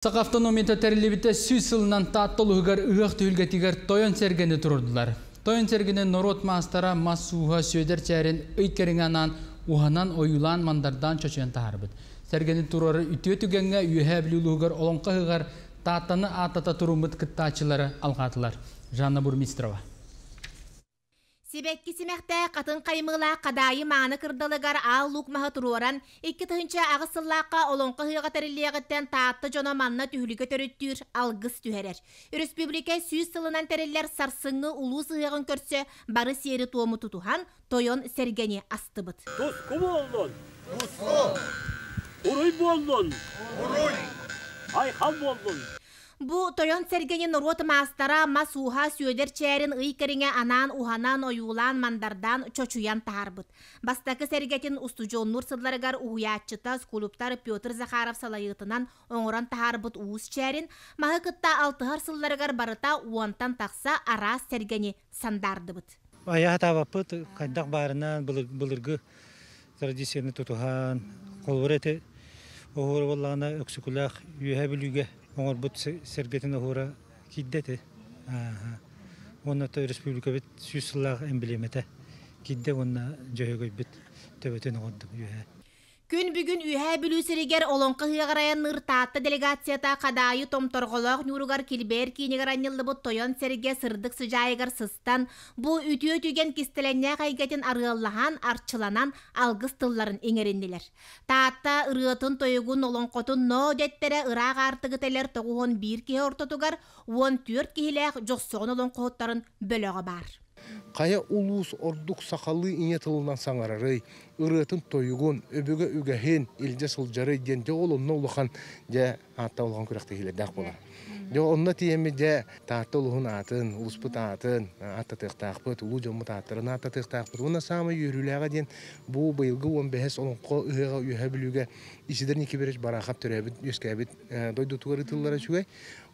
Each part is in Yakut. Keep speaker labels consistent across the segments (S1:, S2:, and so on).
S1: Саха автономията тэриллибитэ 100 сылынан Таатта улууһугар ыһыах түһүлгэтигэр тойон сэргэни туруордулар. Тойон сэргэни норуот маастара мас ууһа Сүөдэр Чээрин ый кэриҥэ анаан уһанан, ойуулаан, мандардаан чочуйан таһаарбыт. Сэргэни туруорар үтүө түгэҥҥэ Үөһээ Бүлүү улууһугар Олоҥхо ыһыаҕар Тааттаны ааттата туруммут кыттааччылары алҕаатылар. Жанна Бурмистрова.
S2: Сибэкки симэхтээх хатыҥ хаймыылаах Хадаайы мааны кырдалыгар Аал Луук маһы туруоран, 2008 сыллаахха Олоҥхо ыһыаҕа тэриллиэҕиттэн Таатта дьоно манна түһүлгэ төрүттүүр, алгыс түһэрэр. Өрөспүүбүлүкэ 100 сылынан тэриллэр сарсыҥҥы улуус ыһыаҕын көрсө бары сиэри-туому тутуһан, тойон сэргэни астыбыт.
S3: Туску буоллун! Туску! Уруй буоллун! Уруй! Айхал буоллун!
S2: Бу тойон сэргэни норуот маастара мас ууһа Сүөдэр Чээрин ый кэриҥэ анаан уһанан, ойуулаан, мандардаан, чочуйан таһаарбыт. Бастакы сэргэтин устудьуоннуур сылларыгар уһуйааччыта скульптор Петр Захаров салайыытынан оҥорон таһаарбыт уус Чээрин маһы кытта алтыһар сылларыгар барыта уонтан тахса араас сэргэни сандаардыбыт.
S4: Айа сатаабаппыт хайдах баарынан былыргы традицияны тутуһан, холобур эти оһуора буоллаҕына Өксөкүлээх Үөһээ Бүлүүгэ оҥорбут сэргэтин оһуора киирдэ ити. Уонна республикабыт 100 сыллаах эмблемэтэ киирдэ уонна Дьөһөгөйбүт төбөтүн оҥордум үөһээ.
S2: Күн бүгүн Үөһээ Бүлүү сиригэр Олоҥхо ыһыаҕар айанныыр Таатта делегацията Хадаайы томторҕолоох ньууругар килбэйэр киинигэр анньыллыбыт тойон сэргэ сырдык сыдьаайыгар сыстан, бу үтүө түгэн кистэлэҥнээх эйгэтин арыаллаһан, арчыланан алгыс тылларын иҥэриннилэр. Таатта ырыатын-тойугун, олоҥхотун ноо дэттэрэ ыраах аартыгы тэлэр 91 киһи ортотугар 14 киһилээх Дьохсоҕон олоҥхоһуттарын бөлөҕө баар.
S5: Хайа улуус ордук сахалыы ийэ тылынан саҥарарый, ырыатын-тойугун, өбүгэ үгэһин илдьэ сылдьарый диэн дьэ ол онно улахан дьэ аатта улахан күрэхтэһиилэрдээх буолар. Дьэ онно тиийэммит дьэ Таатта улууһун аатын, улууспут аатын ааттатыахтаахпыт, улуу дьоммут ааттарын ааттатыахтаахпыт. Уонна саамай үөрүүлээҕэ диэн бу быйылгы 15 олоҥхо ыһыаҕа Үөһээ Бүлүүгэ Исидор Никифорович Барахов төрөөбүт, үөскээбит дойдутугар ыытыллара үчүгэй.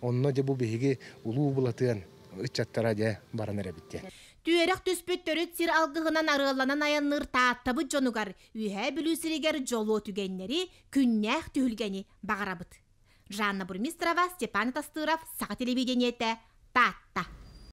S5: Онно дьэ бу биһиги улуу Былатыан ыччаттара дьэ баран эрэбит диэн.
S2: Түөрэх түспүт төрүт сир алгыһынан арыалланан айанныыр Тааттабыт дьонугар Үөһээ Бүлүү сиригэр дьолуо түгэннэри, күннээх түһүлгэни баҕарабыт. Жанна Бурмистрова, Степан Тастыров, Саха телевидениетэ, Таатта.